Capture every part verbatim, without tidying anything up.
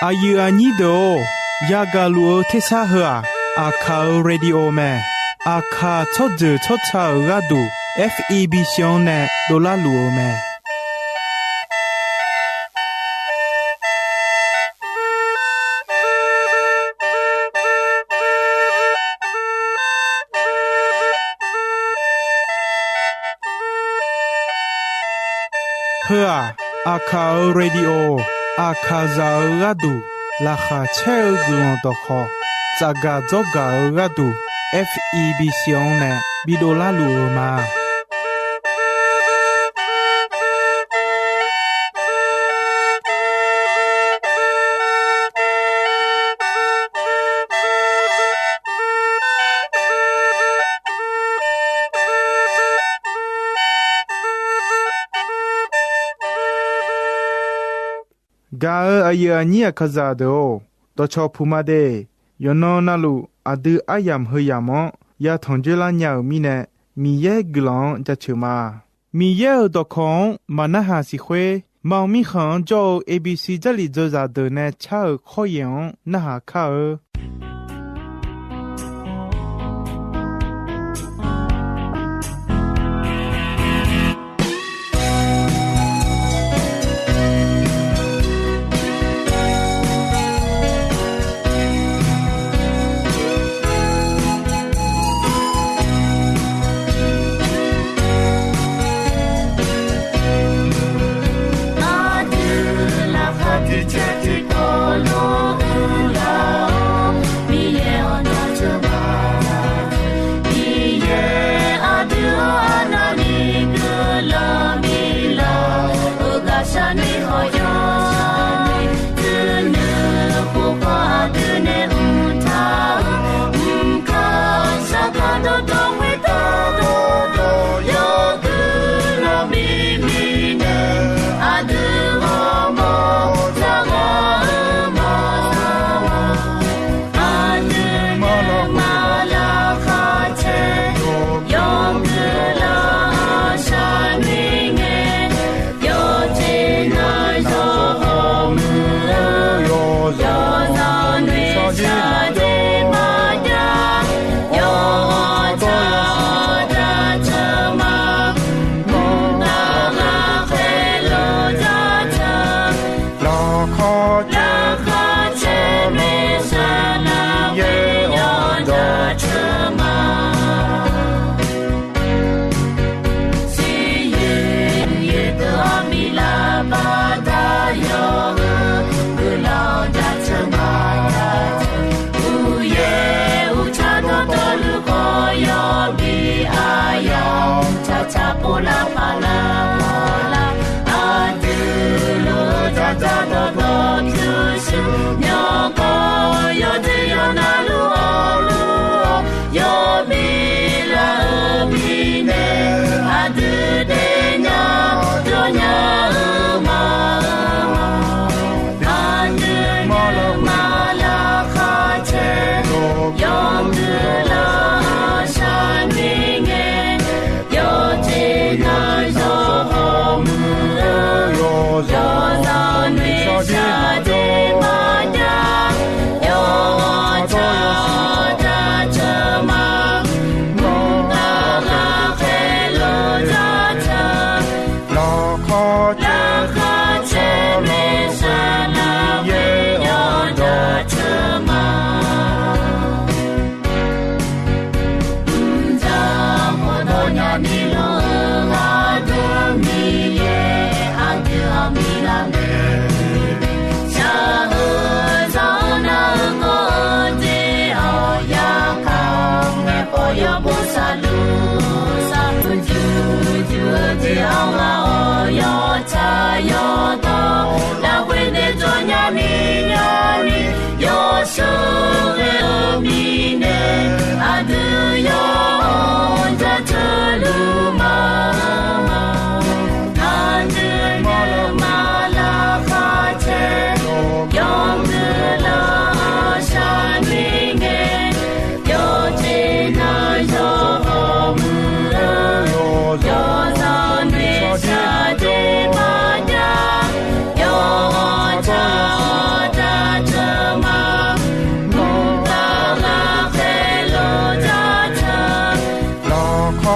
Aqyuif aqnyir deuq-or, yagaq luf-eu tersar heu-aq, Aqkaq-euq radio mae. Aqkaq tsawrjeuq tsawrca-euq gharduq, F E B C-anr nae dovlar luf-eu mae. Heu-aq, Aqkaq-euq radio, Aqkaqzaq-euq gharduq laqkhaq caer-eu guiqlanq dawqkhawq, tsafgaq dzawrgaq-eu gharduq, F E B C-anr nae bidovlar luf-eu ma. Gaq-euq aqyuif aqnyir Aqkaqzaq deuq-or, dawqcawq puq ma de. Yawqnan navluf aqdui aryamq heu yamq-anr yatanq dzoerlar nya-euq mirnae, Miqyaer guiqlanq-anr jaceuq ma. Miqyaer-euq dawqkawq-anr maqnarhaq siq khoer, Maqmirkhanq-anr jawr-eu A B C Jarlif dzawzaq deuq nae car-euq khawryaeq-anr narhaq kar-eu.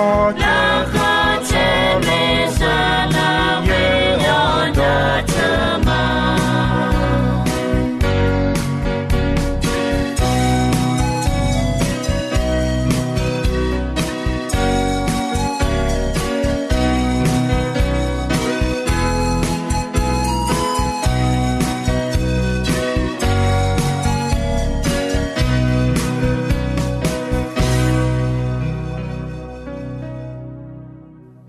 Laqkhaq caer nae saqlaq Miqyaer-euq dawq teuq ma.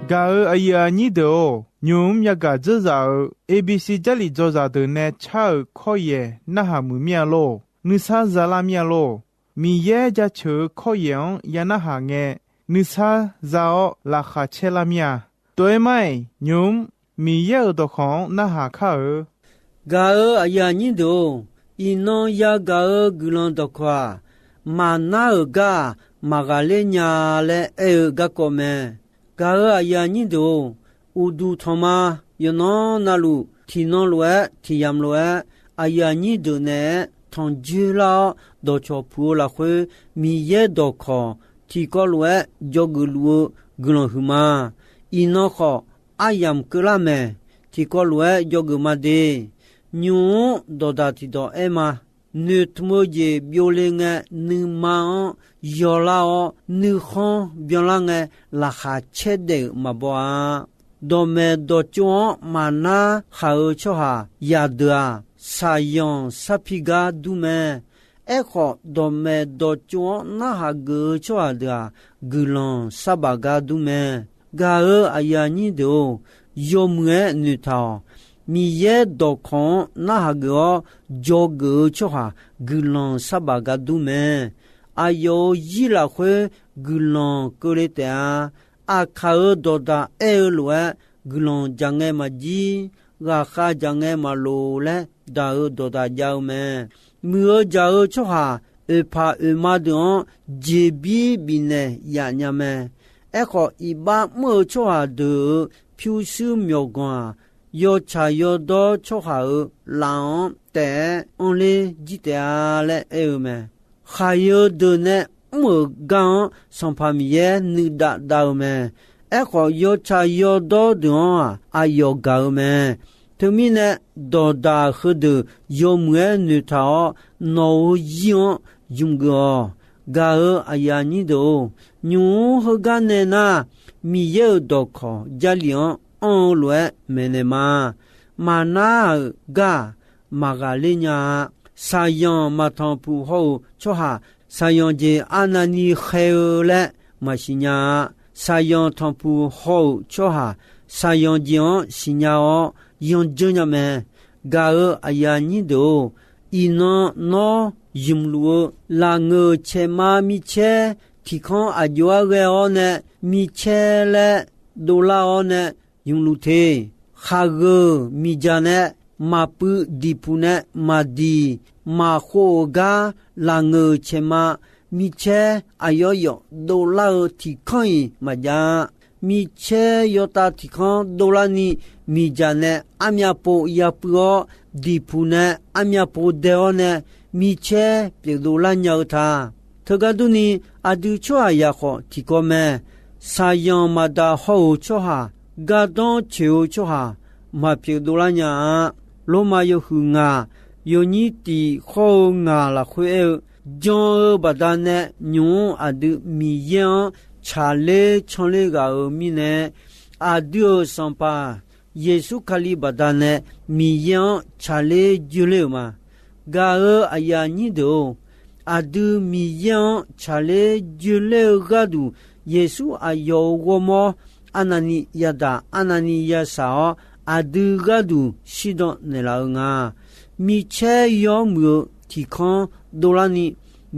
Gaq-euq aqyuif aqnyir deuq-or, nymq-mr yagaq dzeurzaq-euq A B C Jarlif dzaw zaqdeuq nae car-euq kawryaeq narhaq muiq mir-a lor. Nuisar za lar mir-a lor. Miqyaer jaceuq-eu kawryaeq-anr ya narhaq ngae, nuisar za-awr laqkhaq caer lar mir-a. Tov-aer mar-iq, nymq-mr Miqyaer-euq dawqkawq-anr narhaq kar-eu. Gaq-euq aqyuif aqnyir deuq-or, iqnan yagaq-eu guiqlanq dawqkawq-aq, maqnar-euq gar-aq, maqghaqler nya laer aer-eu garkawv mae. Gaq-euq aqyuif aqnyir deuq-or, uqduq tanqma yawqnan navluf tiqnan lof-aer tiqyamq lof-aer aqyuif aqnyir deuq naeq-aer tanqjoer lar-awr dawqcawq puq-eu lafkhoer Miqyaer dawqkawq tiqkawv lof-aer dzawgeuf luf-eu guiqlanq huiqma. Iqnan khawf aryamq keuvlar mae. Tiqkawv lof-aer dzawgeuf ma de. Nymq-mr dawqdaq tiqdawq aer ma. Noeqtmq-eu jeq byovle ngae, nuima-anr yawlar-awr nuikhanr byanlar ngae, laqkhaq caer daef-euq maqbaw-a. Dawqmaeq dawqtsov-anr maqnar khaq-eu tsawrhaq yadeuq-aq, shaqyanq sarpi gar dur mae. Aerkhawf, dawqmaeq dawqtsov-anr narhaq geuf-eu tsawrhaq deuq-aq, guiqlanq sarbaf gar dur mae. Gaq-euq aqyuif aqnyir deuq-or, yawmuiq-aer noeqtaq-awq. Miqyaer dawqkawq-anr narhaq geuf-awr dzawgeuf-eu tsawrhaq guiqlanq sarbaf gar dur mae. Aqyawf-euq zir lafkhoer guiqlanq keuvle taef-a. Aqkaq-euq dawqdaq aer-eu lof-aer, guiqlanq jaq ngae maqjir, ghaqkhav jaq ngae maqloq laer daq-euq dawqdaq jav-eu mae. Muiq-eu jaq-eu tsawrhaq oeqpaq oeqma deuq-anr jeqbir bifnaeq yaf nya mae. Aerkhawf, iqbax mr-eu tsawrhaq deuq-euq pyurshuir myawqganq-aq, yawtsaq yawdawr tsawrhaq-euq laf-anr taef-aer anrler jir taef-a laer aer-eu mae. Khaqyeu deuq nae mr-euq gar-anr Sanqpaq Miqyaer nuidav dav-eu mae. Aerkhawf, yawtsaq yawdawr deuq-anr-aq, aqyawf gaq-eu mae. Teumirnae, dawqdaq heudeuq yawmuiq-aer noeqtaq-awr, nawq-euq zir-anr ymq geuf-awq. Gaq-euq aqyuif aqnyir deuq-or, nymq-mr heugar nae nar, Miqyaer-euq dawqkawq Jarlif-anr anr-eu lof-aer maeqnaeq ma. Maqnar-euq gar-aq, maqghaqler nya-a. Shaqzanq maqtanqpuq haw-euq tsawrhaq, shaqzanq jeq arnavni khaer-eu laer maqsiq nya-a. Shaqzanq tanqpuq haw-euq tsawrhaq, shaqzanq jeq-anr siqnya-awr yandzeur nya mae. Gaq-euq aqyuif aqnyir deuq-or, iqnan nawr ymqluf-eu lafngeuq caeqma micaer tiqkanr aqjox-aer ghae-awr nae, micaer laer dovlar-awr nae ymqluf te. Khaqgeuq miqdzaq nae maqpuiv, diqpuq nae maqdiq, maqkhov-euq gar lafngeuq caeqma micaer aqyawf yawf dovlar-eu tiqkanr-iq maqjav-a. Micaer yawtav tiqkanr dovlarni, miqdzaq nae armyav pov yapuiv-awr, diqpuq nae armyav pov dae-awr nae, micaer pyeufdov lar nya-eu ta. Teugar durni, aqdui tsawrhaqzaq khawf tiqkawv mae. Shaqzanq maqdaq haw-euq tsawrhaq, gardanr coeq-eu tsawrhaq, maqpyeuf dovlar nya-a. Lormav yawhuiq ngaq, yawnyir tiq khawr-eu ngaq lafkhoer aer-eu, jan-eu baqdanae nymq-mr aqdui Miqyaer-anr tsaqler canler ghaq-euq mirnae, aqdui-euq Sanqpaq Yeqsur Kali baqdanae Miqyaer-anr tsaqler joerler-euq ma. Gaq-euq aqyuif aqnyir deuq-or, aqdui Miqyaer-anr tsaqler joerler-eu gharduq, Yeqsur aqyawf-euq ghawrmawr arnavni yadaq, arnavni yashaq-awr, aqdui gharduq shirdan naeqlaf-eu nga. Micaer yawr muiq-eu tiqkanr dovlarni,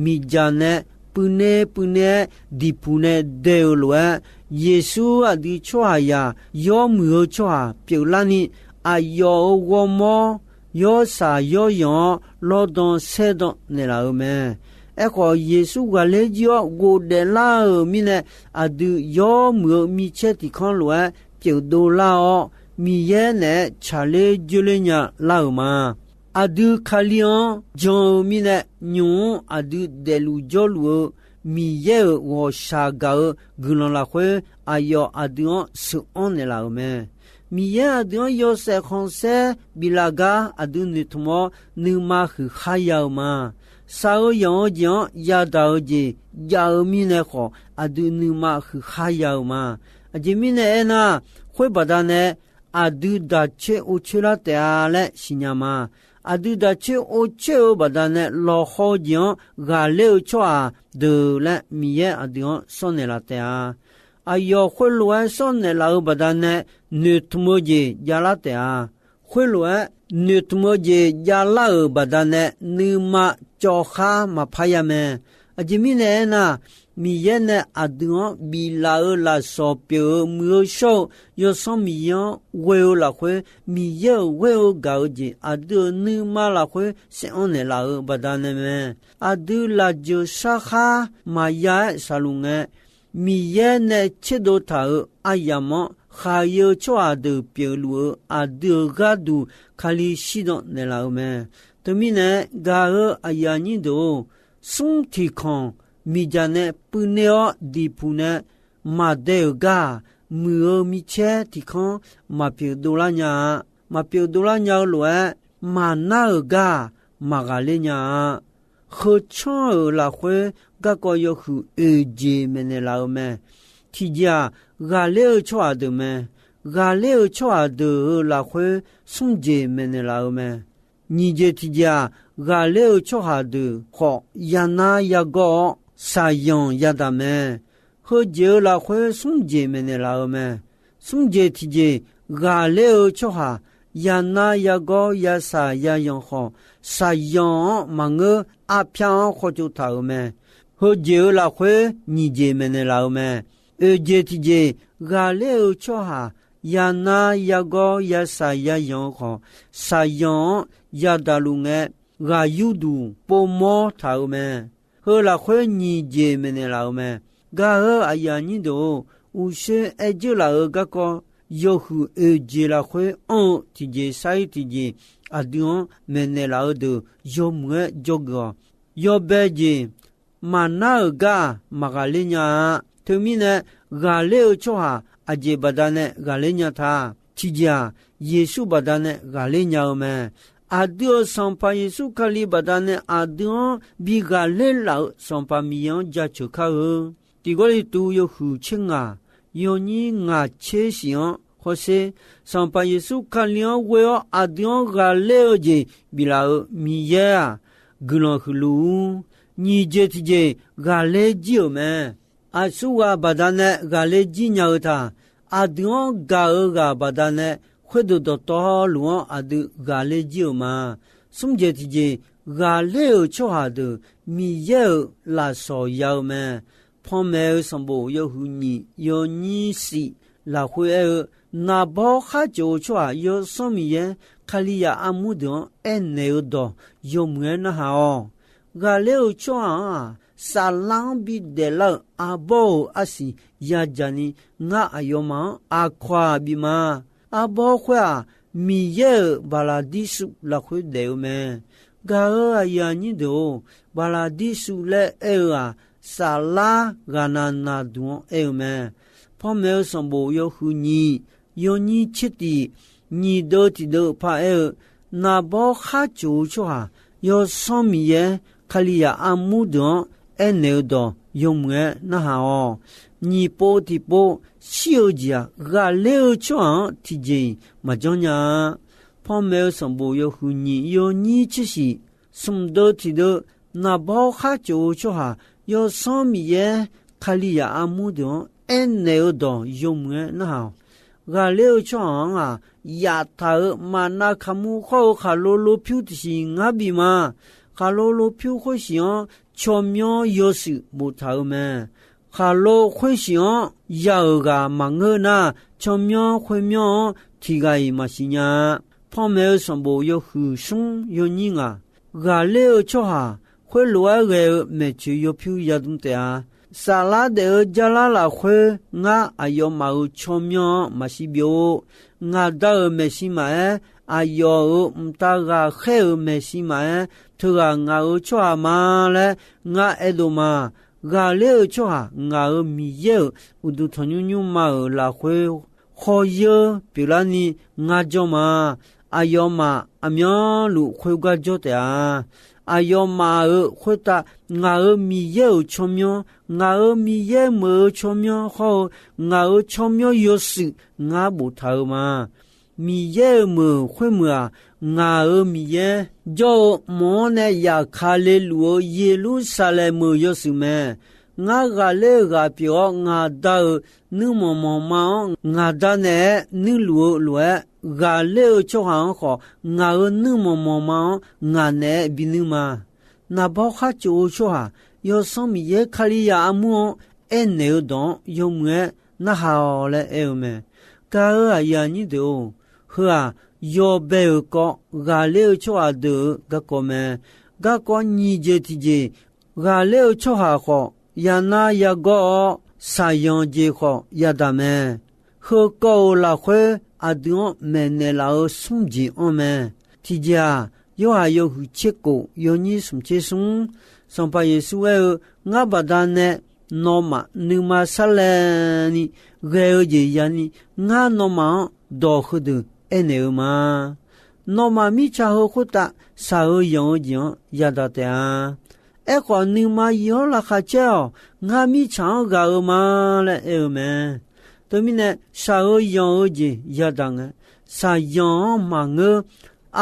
miqdzaq nae puivner puivner-aer diqpuq nae dae-euq lof-aer, Yeqsur aqdui tsawrhaqzaq yawr muiq-eu tsawrhaq pyeuflarni, aqyawf-euq ghawrmawr yawrsaq yawryanq-awr lawrdan saerdan naeqlaf-euq mae. Aerkhawf, Yeqsur ghaqler jir-awr ghofdaef lar-euq mirnae, aqdui yawr muiq-eu micaer tiqkanr lof-aer pyeufdov lar-awr, Miqyaer naeq-aer tsaqler joerler nya lar-euq ma. Aqdui Kali-anr jan-eu mirnae, nymq-mr aqdui daefluf jawrluf-eu Miqyaer-euq ghawqshaq gaq-eu guiqlanq lafkhoer aqyawf aqdui-anr sheuqanr naeqlaf-euq mae. Miqyaer aqdui-anr yawshaef khanqsaer biflaf gar aqdui noeqtmq-awr nuima huiq khar ya-eu ma. Shaq-eu yanq-eu jeq-anr yadaq-eu jeq jav-eu mirnae khawf, aqdui nuima huiq khar ya-eu ma. Aqjeq mirnae aernar, khoer baqdanae aqdui daq coer or coer lar taef-a laer siqnya ma. Aqdui daq coer or coer-eu baqdanae lawqhaw-eu jeq-anr ghaqler-eu tsawrhaq deuq laer Miqyaer aqdui-anr sawr naeqlaf taef-a. Aqyawf khoerlof-aer sawr naeqlaf-eu baqdanae noeqtmq-eu jeq javlar taef-a. Khoerlof-aer noeqtmq-eu jeq javlar-euq baqdanae nuima cawv khar maqpar ya mae. Aqjeq mirnae aernar, Miqyaer nae aqdui-anr biflaf-eu lafsawq pyeuf-eu muiq-eu shawr-eu Yawsanr Miqyaer-anr ghoe-eu lafkhoer, Miqyaer-euq ghoer-eu gaq-eu jeq aqdui-euq nuima lafkhoer saeranr naeqlaf-euq baqdanae mae. Aqdui lafjeuq sarkhar maqya-aer shaqluf ngae, Miqyaer nae tserdov taq-euq aryamq-anr khaqyae-eu tsawrhaq deuq pyeufluf-eu aqdui-euq gharduq Kali shirdan naeqlaf-eu mae. Teumirnae, gaq-eu aqyuif aqnyir deuq-or, smr tiq kanq miqdzaq nae puivner-awr diqpuq nae maqdae-euq gar-aq, muiq-eu micaer tiq kanr maqpyeuf dovlar nya-a. Maqpyeuf dovlar nya-eu lof-aer, maqnar-euq gar-aq, maqghaqler nya-a. Heu tsanr-euq lafkhoer garkawv yawhuiq oeq jeq maeqnaeq laf-eu mae. Tiqjeq-aq, ghaqler-eu tsawrhaq deuq mae. Ghaqler-eu tsawrhaq deuq-euq lafkhoer smr jeq maeqnaeq laf-eu mae. Nyiq jeq tiqjeq-aq, ghaqler-eu tsawrhaq deuq khawf, yanar yagawr-awr, shaqyanq yadaq mae. Heujeq-euq lafkhoer smr jeq maeqnaeq laf-eu mae. Smr jeq tiqjeq, ghaqler-eu tsawrhaq yanar yagawr yashaq yayanq khawf, shaqyanq-anr maqngeur, arpyar-anr khawtsov taq-euq mae. Heujeq-euq lafkhoer nyiq jeq maeqnaeq laf-eu mae. Oeq jeq tiqjeq, ghaqler-eu tsawrhaq yanar yagawr yashaq yayanq-eu khawf, shaqyanq-anr yadaq luf ngae, ghaq yurduq povmawr taq-euq mae. Heu lafkhoer nyiq jeq maeqnaeq laf-eu mae. Gaq-eu aqyuif aqnyir deuq-or, uqshoe aer dzeur laf-euq garkawv yawhuiq oeq jeq lafkhoer anr-eu tiqjeq sar-ir tiqjeq aqdui-anr maeqnaeq laf-eu deuq yawmuiq-aer dzawgeuf-awq. Yawbae jeq, maqnar-euq gar-aq, maqghaqler nya-a. Teumirnae, ghaqler-eu tsawrhaq aqjeq baqdanae ghaqler nya ta. Tiqjeq-aq, Yeqsur baqdanae ghaqler nya-eu mae. Aqdui-euq Sanqpaq Yeqsur Kali baqdanae aqdui-anr bi ghaqler laf-euq Sanqpaq Miqyaer-anr jaceuq kar-eu. Tiq Gawrliqtu yawhuiq tser ngaq, yawnyir ngaq tser shif-anr hawsher, Sanqpaq Yeqsur Kali-anr ghoe-awr aqdui-anr ghaqler-eu jeq biflaf-euq Miqyaer-aq, guiqlanq huiqluf-ur. Nyiq jeq tiqjeq ghaqler jir-euq mae. Aqsurghaq baqdanae ghaqler jir nya-eu taq. Aqdui-anr gaq-eu ghaq baqdanae khoerdeuq dawqtawvluf-anr aqdui ghaqler jir-euq ma. Smr jeq tiqjeq, ghaqler-euq tsawrhaq deuq Miqyaer-euq lafsawq ya-eu mae. Panmaeq-eu sanqbof yawhuiq nyiq yawnyir shif lafkhoer aer-eu, naqbawr khar ceuq-eu tsawrhaq Yawsanr Miqyaer Kalizaq armur deuq-anr aernaeq-eu dawq yawmuiq-aer narhaq-awq. Ghaqler-eu tsawrhaq-anr-aq, saflar-anr bidaef lar-euq arbawr-euq arsiq yadzaq ni, ngar aqyawfmaf-anr aqkawq-aq bif ma. Arbawr khoer-aq, Miqyaer-euq baqlaqdirsuv lafkhoer daef-eu mae. Gaq-eu aqyuif aqnyir deuq-or, baqlaqdirsuv laer aer-eu-aq, saflar ghaqnaq naqduq-anr aer-eu mae. Panmaeq-eu sanqbof yawhuiq nyiq yawnyir tser tiq nyiq deuv tiq deuv paq aer-eu, naqbawr khar ceuq-eu tsawrhaq Yawsanr Miqyaer Kalizaq armur deuq-anr aernaeq-eu dawq yawmuiq-aer narhaq-awq. Nyiq pov tiqpov shir-eu jeq-aq, ghaqler-eu tsawrhaq-anr tiqjeq-iq maqjanr nya-a. Panmaeq-eu sanqbof yawhuiq nyiq yawnyir tser shif, smq deuv tiq deuv, naqbawr khar ceuq-eu tsawrhaq Yawsanr Miqyaer Kalizaq armur deuq-anr aernaeq-eu dawq yawmuiq-aer narhaq-awq. Ghaqler-eu tsawrhaq-anr-aq, yaftaq-euq maqnav kaqmur khawr-eu khaqlo lopyur tiqsiq ngar bif ma. Khaqlo lopyur khoersiq-anr tsawrmyanr yawshuif boftaq-euq mae. Khaqlo khoersiq-anr ya-euq ghaq maqngeur nar, tsawrmyanr khoermyanr-anr tiq ghaq-iq maqsiq nya-a. Panmaeq-eu sanqbof yawhuiq smr yawnyir ngaq, ghaqler-eu tsawrhaq khoerlof-aer ghae-eu maeqtsoeq yawpyur yadm taef-a. Saflar daef-eu jarlar lafkhoer ngar aqyawfmaf-euq tsawrmyanr-anr maqsiq byov-or. Ngaq Da-euq maeqshi maqaer, aqyawf-euq mqtav ghaqkhaer-euq maeqshi maqaer, teughaq ngaq-euq tsawrhaq ma laer ngar aerdov ma. Ghaqler-eu tsawrhaq ngaq-euq Miqyaer-euq uqduq tanqnymr nymrma-euq lafkhoer khawr yeur pyeuflarni ngar jawr ma. Aqyawfmaf aqmyanluf khoergar jawr taef-a. Aqyawfmaf-euq khoertav ngaq-euq Miqyaer-euq tsawrmyanr, ngaq-euq Miqyaer meuq-eu tsawrmyanr hawr-eu ngaq-euq tsawrmyanr yawshuif ngar boftaq-eu ma. Miqyaer-euq meuq khoermeuq-aq, ngaq-euq Miqyaer jawr-eu mq-anr nae yaqkale luf-eu Yeqlursaqlaeq meuq yawshuif mae. Ngar ghaqler-eu ghaq pyeuf-awr, ngaq Da-euq nuirmanq manqma-anr ngaq Da naeq-aer nuirluf-eu lof-aer, ghaqler-eu tsawrhaq-anr khawf ngaq-euq nuirmanq manqma-anr ngaq naeq-aer binuir ma. Naqbawr khar tsof-eu tsawrhaq, Yawsanr Miqyaer Kalizaq armur-anr aernaeq-eu dawq-anr yawmuiq-aer narhaq-awq laer aer-eu mae. Gaq-euq aqyuif aqnyir deuq-or, heu-aq, yawbae-euq kawv ghaqler-eu tsawrhaq deuq-euq garkawv mae. Garkawv nyiq jeq tiqjeq, ghaqler-eu tsawrhaq khawf, yanar yagawr-awr, shaqyanq jeq khawf yadaq mae. Heu kawv-euq lafkhoer aqdui-anr maeqnaeq laf-euq smr jeq anr mae. Tiqjeq-aq, Yorhaq yawhuiq tser kof yawnyir smq tser smr, Sanqpaq Yeqsur aer-eu, Ngar baqdanae nawmaf nuima sarlaevni ghae-eu jeq yani, ngar nawmaf-anr dawq heudeuq aernaeq-eu ma. Nawmaf mirtsaq heu khoertav shaq-eu yanq-eu jeq-anr yadaq taef-a. Aerkhawf, nuima yif-awr laqkhaq caer-awq. Ngar mirtsaq-anr ghaq-eu ma laer aer-eu mae. Teumirnae, shaq-eu yanq-eu jeq yadaq ngae, shaqyanq-anr maqngeur,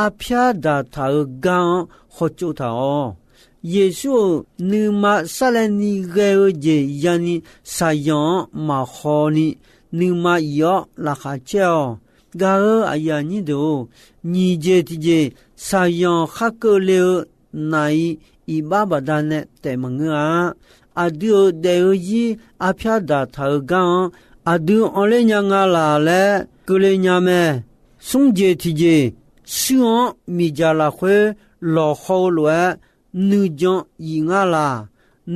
arpyar daqtaq-eu gar-anr hawtsov taq-awq. Yeqsur-euq nuima sarlaevni ghae-eu jeq yani shaqyanq-anr maqhaw ni, nuima yif-awr laqkhaq caer-awq. Gaq-euq aqyuif aqnyir deuq-or, nyiq jeq tiqjeq, shaqyanq khar keuvle-eu naq-iq iqbax baqdanae taef maqngeur-a. Aqdui-euq daef-eu zir arpyar daqtaq-eu gar-anr aqdui anrler nya nga laq laer keuvle nya mae. Smr jeq tiqjeq, shuir-anr miqdzaq lafkhoer lawqhaw-eu lof-aer, nuijan yif ngar laq,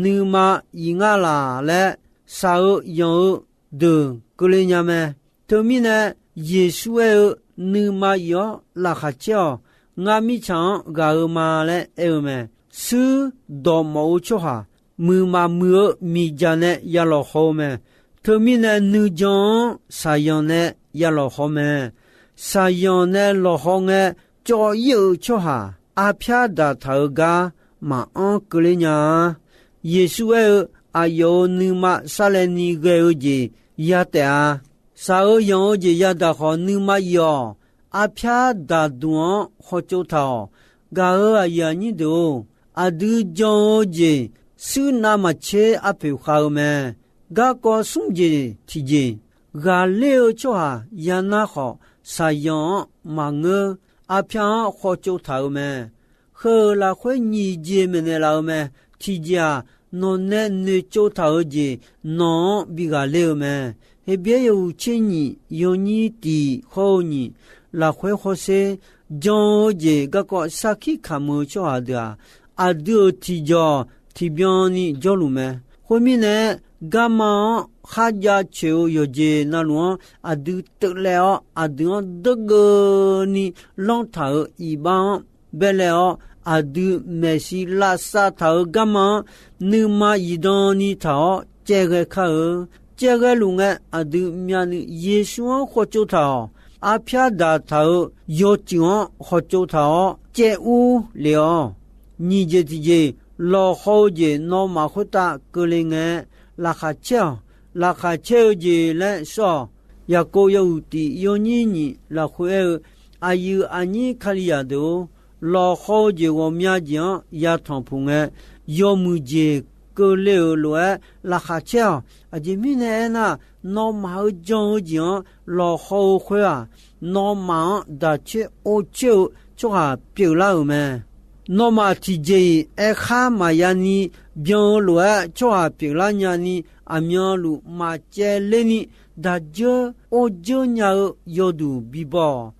nuima yif ngar laq laer shaq-eu yanq-eu deuq keuvle nya mae. Teumirnae, Yeqsur aer-eu, Nuima yif-awr laqkhaq caer-awq. Ngar mirtsaq-anr ghaq-eu ma laer aer-eu mae. Shuir dawqmawf-eu tsawrhaq, muiqmaq muiq-eu miqdzaq nae ya lawqhaw-eu mae. Teumirnae nuijan-anr shaqyanq nae ya lawqhaw mae. Shaqyanq nae lawqhaw ngae, cawv-ir-euq tsawrhaq arpyar daqtaq-eu gar maqanr keuvler nya-a. Yeqsur aer-eu, Aqyawf-euq nuima sarlaevni ghae-eu jeq ya taef-a. Shaq-eu yanq-eu jeq yadaq khawf nuima yif-awq. Arpyar daqduq-anr hawtsov taq-awq. Gaq-euq aqyuif aqnyir deuq-or, aqdui jan-eu jeq shuir navmaqtser arpoeq khav-eu mae. Garkawv smr jeq tiqjeq, ghaqler-eu tsawrhaq yanar khawf, shaqyanq-anr maqngeur, arpyar-anr hawtsov taq-euq mae. Heu-euq lafkhoer nyiq jeq maeqnaeq laf-eu mae. Tiqjeq-aq, nawq nae noeqtsov taq-eu jeq nawq-anr bi ghaqler-eu mae. Heqbyaer yawhuiq tser nyiq yawnyir tiq hawr-eu nyiq lafkhoer hawsher, jan-eu jeq garkawv sarkir kamq-eu tsawrhaq deuq-aq, aqdui-euq tiqjawq tiqbyan ni jawrluf mae. Khoermirnae, garma-anr kharjav coeq-eu yawqjeq navluf-anr aqdui teuvlaev-awr, aqdui-anr deugeuvni lanr taq-euq iqbax-anr baelaev-awr, aqdui maeqshi lavsav taq-euq garma-anr nuima zifdan ni taq-awr caevghae kar-eu. Caevghae luf ngae, aqdui myavnuiv Yeqsur-anr hawtsov taq-awq. Arpyar daqtaq-euq yawcuiv-anr hawtsov taq-awr caev ur lef-awq. Nyiq jeq tiqjeq, lawqhaw-eu jeq nawmaf khoertav keuvle ngae, laqkhaq caer-awq. Laqkhaq caer-eu jeq laer shawr-awq. Yaqkov yawhuiq tiq yawnyir nyiq lafkhoer aer-eu, aqyuif aqnyir Kalizaq deuq-or, lawqhaw-eu jeq ghawqmya jeq-anr yatanq puq ngae, yawmuiq jeq keuvle-euq lof-aer laqkhaq caer-awq. Aqjeq mirnae aernar, nawmaf-euq jan-eu jeq-anr lawqhaw-eu khoer-aq, nawmaf-anr daq coer or coer-eu tsawrhaq pyeuflar-euq mae. Nawmaf tiqjeq-iq aerkhar maqya ni byan-eu lof-aer tsawrhaq pyeuflar nyani, aqmyanluf maqcaevler ni daq dzeur or dzeur nya-eu yawduq bibaw-awq.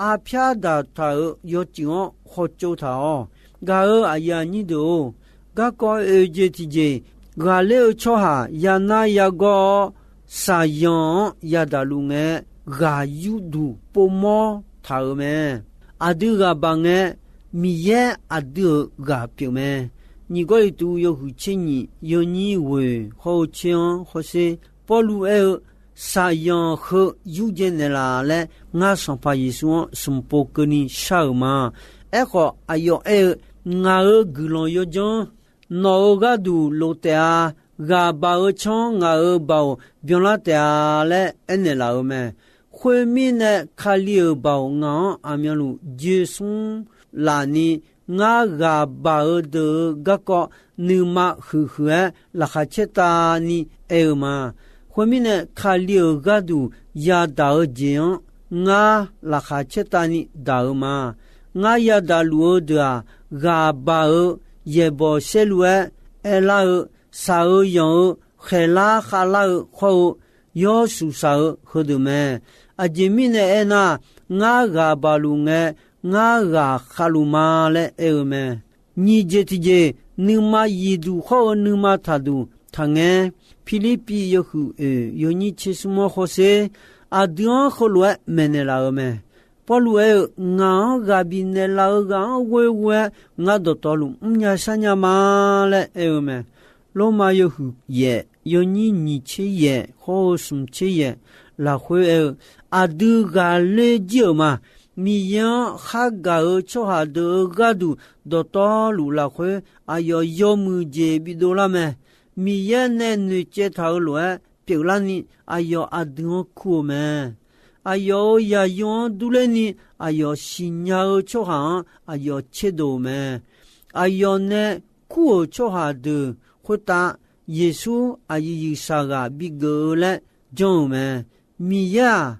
Arpyar daqtaq-euq yawcuiv-anr hawtsov taq-awq. Gaq-euq aqyuif aqnyir deuq-or, garkawv oeq jeq tiqjeq, ghaqler-eu tsawrhaq yanar yagawr-awr, shaqyanq-anr yadaq luf ngae, ghaq yurduq povmawr taq-euq mae. Aqdui ghaq baq ngae, Miqyaer aqdui-euq ghaq pyeuf mae. Nyiq Gawrliqtu yawhuiq tser nyiq yawnyir ghoeq hawr-eu tser-anr hawsher, Pawrluv aer-eu, Saqyanq heu yurdzae naeqlaf laer ngar Sanqpaq Yeqsur-anr smq pov keuvni shar-euq ma. Aerkhawf, aqyawf aer-eu, Ngaq-euq guiqlanq yawdzanr nawq-euq gharduq lof taef-a. Ghaq baq-eu tsanr ngaq-euq baoq byanlar taef-a laer aernaeq laf-euq mae. Khoermirnae, Kali-euq baoq ngaq-anr aqmyanluf joe smr laf ni, ngar ghaq baq-eu deuq-euq garkawv nuima huiqhuiq-aer laqkhaq caertavni aer-eu ma. Khoermirnae, Kali-euq gharduq yadaq-eu jeq-anr ngar laqkhaq caertavni daq-euq ma. Ngar yadaq luf-eu deuq-aq, ghaq baq-eu yaeqbawq saerlu-aer aerlar-eu, shaq-eu yanq-eu, khaeqlar khavlar-eu khawr-eu, yawr shuqshaq-eu heudeuq mae. Aqjeq mirnae aernar, ngar ghaq baq luf ngae, ngar ghaq khavluf ma laer aer-eu mae. Nyiq jeq tiqjeq, nuima yiqduq khawr-eu nuima taqduq taqngaer. Pirlirpiv yawhuiq oeq yawnyir tser smr-anr hawsher, aqdui-anr heulof-aer maeqnaeq laf-euq mae. Pawrluv aer-eu, Ngaq-anr ghaq bifnaeq laf-eu ghaq-anr ghoeghoe-aer ngar dawqtawvluf mrnya sharnya ma laer aer-eu mae. Lormav yawhuiq yaef yawnyir nyiq tser yaef hawr-eu smq tser yaef lafkhoer aer-eu, aqdui ghaqler jir-euq ma. Miqyaer-anr khar gaq-eu tsawrhaq deuq-euq gharduq dawqtawvluf lafkhoer aqyawf yawmuiq jeq bidov lar mae. Miqyaer nae noeqcaev taq-euq lof-aer pyeuflarni, aqyawf aqdui-anr kur-eu mae. Aqyawf-euq yaqyo-anr durler ni, aqyawf siqnya-eu tsawrhaq-anr aqyawf tserdov-euq mae. Aqyawf nae kur-euq tsawrhaq deuq khoertav Yeqsur aqyuif yuifshaq ghaq bigeuf-eu laer janr-euq mae. Miqyaer-aq,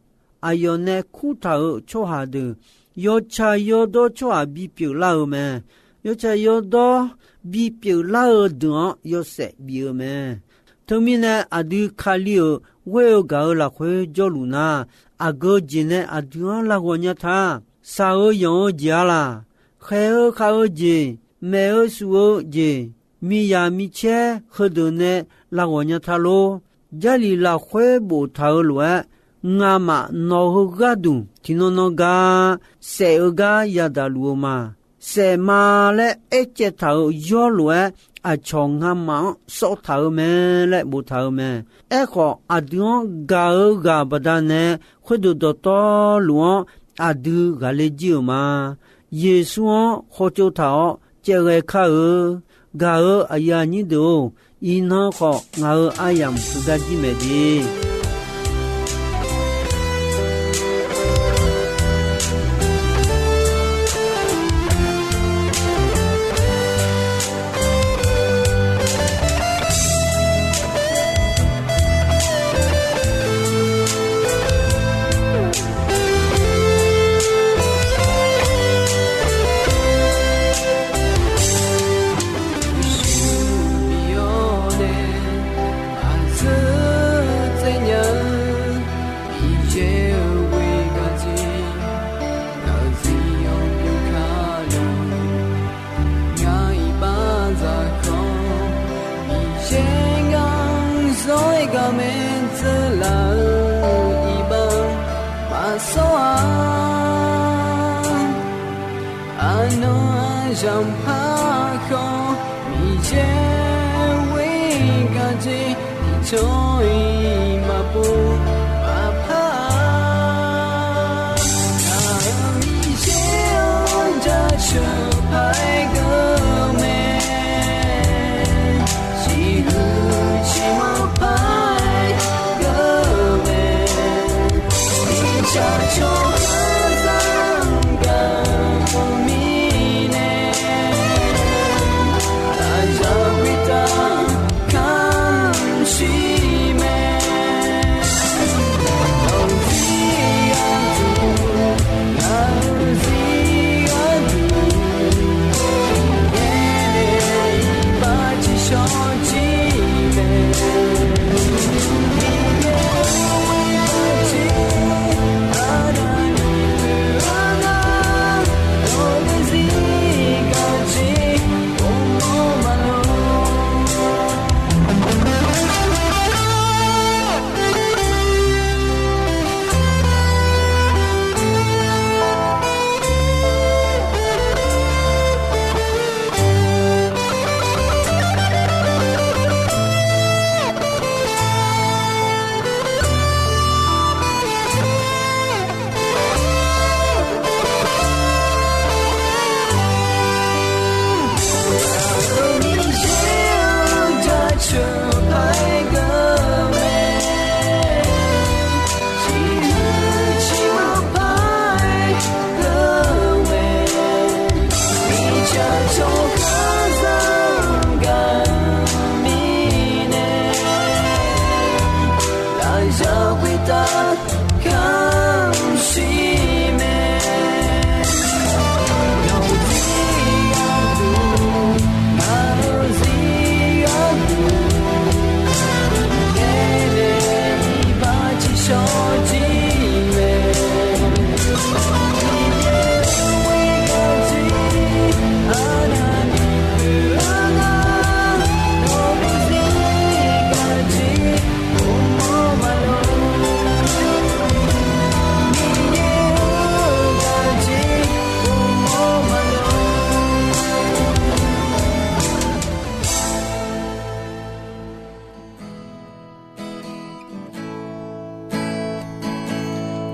aqyawf nae kurtaq-euq tsawrhaq deuq yawtsaq yawdawr tsawrhaq bipyeuf lar-eu mae. Yawtsaq yawdawr bipyeuf lar-eu deuq-anr yawshaef bif-eu mae. Teumirnae, aqdui Kali-euq ghoer-eu gaq-eu lafkhoer jawrluf nar, aqgeu jeq nae aqdui-anr larghawq nya ta. Shaq-eu yanq-eu jeq-a laq, khaeq-eu khav-eu jeq, maeq-eu shuf-eu jeq, miqyaq micaer heudeuq nae larghawq nya ta lor. Jarlif lafkhoer boftaq-euq lof-aer, ngamaf nawq heu gharduq tiqnan nan gar saef-eu gar yadaq luf-eu ma. Saef ma laer aercaev taq-euq yawr lof-aer, aqcawq ngamaf-anr sawrtaq-eu mae laer boftaq-eu mae. Aerkhawf, aqdui-anr gaq-eu ghaq baqdanae, khoerdeuq dawqtawvluf-anr aqdui ghaqler jir-euq ma. Yeqsur-anr khawtsov taq-awr caevghae kar-eu. Gaq-eu aqyuif aqnyir deuq-or, iqnan khawf ngaq-euq aryamq heugar jir mae de. Ngar iqbax dzaqkawv Miqyaer ngar zawr-aer gar maerdzeur laf-eu iqbax maqsawr-a. Aqnan zanqpar khawf Miqyaer ghoer-eu gardzer tiqcanr-iq maqpov maqpar-a. Aq-eu Miqyaer-anr jaceuq paq-aer geur-eu mae. Siqhuiq ciqmanr paq-aer geur-eu mae. Mirtsaq tsawrhaqzaq gaq-eu mirnae, aqzaq bitav kamq shir mae. Nawq-eu zir gharduq, ngaq-eu zir gharduq, Miqyaer iqbax tiqshawr jir mae. Miqyaer-or, iqbax jir, aqdaq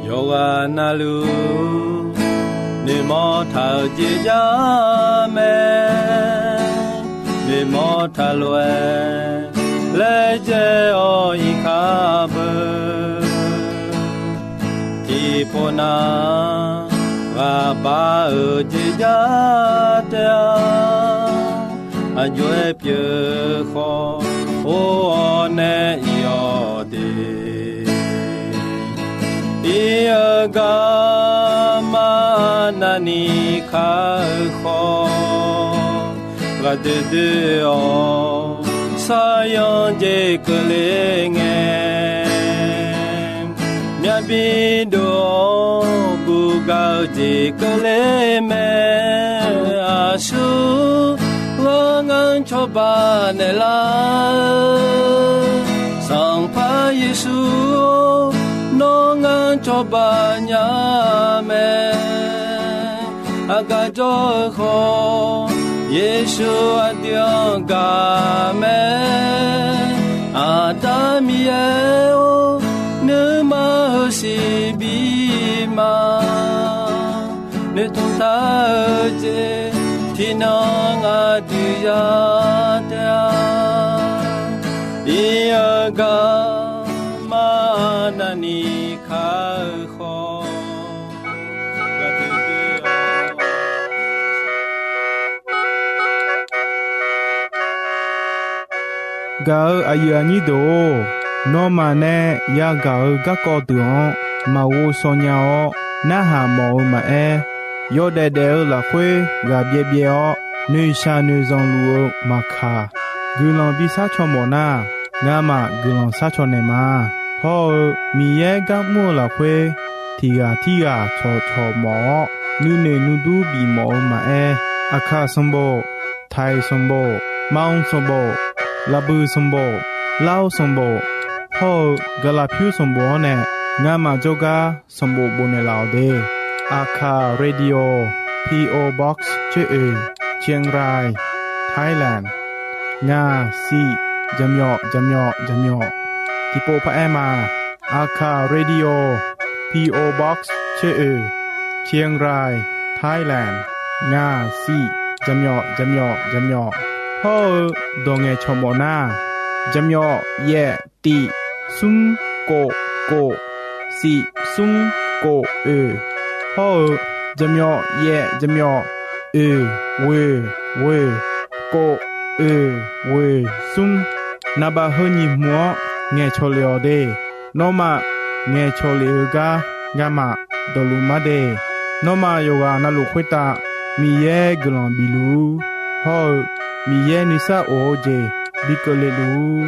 Yawqghaq navluf noeqmawr taq-euq jeq jar mae. Noeqmawr taq lof-aer laejae-awr iqkaq beu. Tiqpov nav ghaqbaq-euq jeq jar taef-a. Aqjox-aer pyeuf khawf or-awr nae iq-awq de. Ir-eu garma navni kar-eu khawf, ghaqdoer doer-awr saryanr jeq keuvle ngae, myavbi dov-awr bugaq-eu jeq keuvle mae. Aqsur ghawr ngar cawba naeqlar-eu Sanqpaq Yeqsur-or, nawr ngar cawba nya mae. Aqgaf jawr-eu khawf, Yeqsur aqdui-anr gaq mae. Aqda Miqyaer-or, nuima heusiq bi ma. Noeqtmq taq-eu jeq tiqnan aqdui ya taef-a. Ir-eu garma navni kar-eu khawf, Gaq-euq aqyuif aqnyir deuq-or, nawmaf nae yagaq-eu garkawv deuq-anr maqghov shaw nya-awr narhaq mawf-eu maqaer, yawdaef daef-eu lafkhoer ghaq byaev byaev-awr noeqshaq noeqzanq luf-eu maqkaq, guiqlanq bishar caw mawf nar, ngamaf guiqlanq shar caw naeq ma. Hawr-eu Miqyaer gar mr-eu lafkhoer tiq ghaq tirghaq cawqcawq mawf-awr, nuinoeq nuidur bif mawf-eu maqaer, Aqkaq sanqbof, Taiq sanqbof, Manq sanqbof, Laqbuiq sanqbof, Lar sanqbof, hawr-eu Gaqlaqpyur sanqbof-anr nae ngamaf jawrgar sanqbof bofnaeq laf-awq de. Aqkaq Radio, P O Box tser oeq, Chiang Rai, Thailand, ngaq siq jaqmyawf jaqmyawf jaqmyawf. Tiqpov paq-aer ma. Aqkaq Radio, P O Box tser oeq, Chiang Rai, Thailand, ngaq siq jaqmyawf jaqmyawf jaqmyawf. Hawr-eu dawq ngaeqcawq mawf nar, jaqmyawf yaef tiq smr kof kof siq smr kof oeq, hawr-eu jaqmyawf yaef jaqmyawf oeq ghoeq ghoeq kof oeq ghoeq smr. Naqbaf heu nyiq hmq-anr ngaeqcawq lef-awq de. Nawmaf ngaeqcawq lef-eu gar ngamaf dawqluf mar de. Nawmaf yawqghaq navluf khoertav Miqyaer guiqlanq bif luf-ur. Hawr-eu Miqyaer nuisar of-eu jeq bi keuvle luf-ur.